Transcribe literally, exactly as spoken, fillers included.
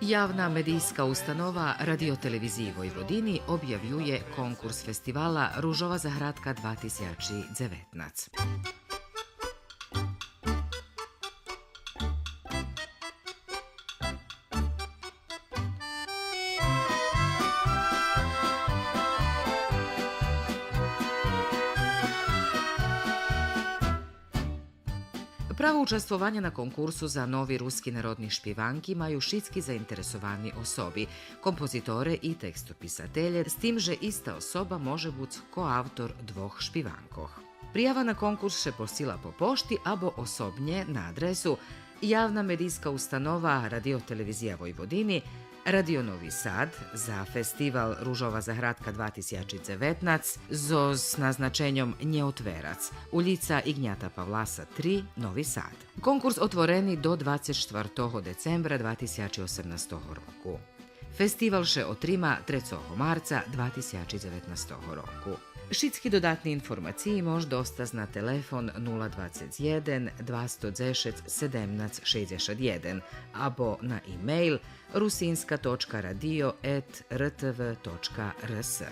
Явна медийска установа Радио-телевизиї Войводини обявює конкурс фестивала Ружова заградка два тисячи дзеветнац. Право участвованя на конкурсу за нови руски народни шпиванки маю шицки заинтересовани особи, композиторе и текстописателє, з тим же иста особа може буц коавтор двох шпиванкох. Приява на конкурс ше посила по пошти або особнє на адресу: Явна медийска установа Радио-телевизия Войводини, Радио Нови Сад, за фестивал Ружова заградка два тисячи дзеветнац, зоз назначеньом Нє отверац, улїца Игнята Павласа три, Нови Сад. Конкурс отворени до двацец штвартого децембра два тисячи осемнастого року. Фестивал ше отрима трецого марца два тисячи дзеветнастого року. Шицки додатни информациї мож достац на телефон нула двацец єден, двасто дзешец, седемнац шейдзешат єден або на имейл русинска точка радио ет р т в точка р с.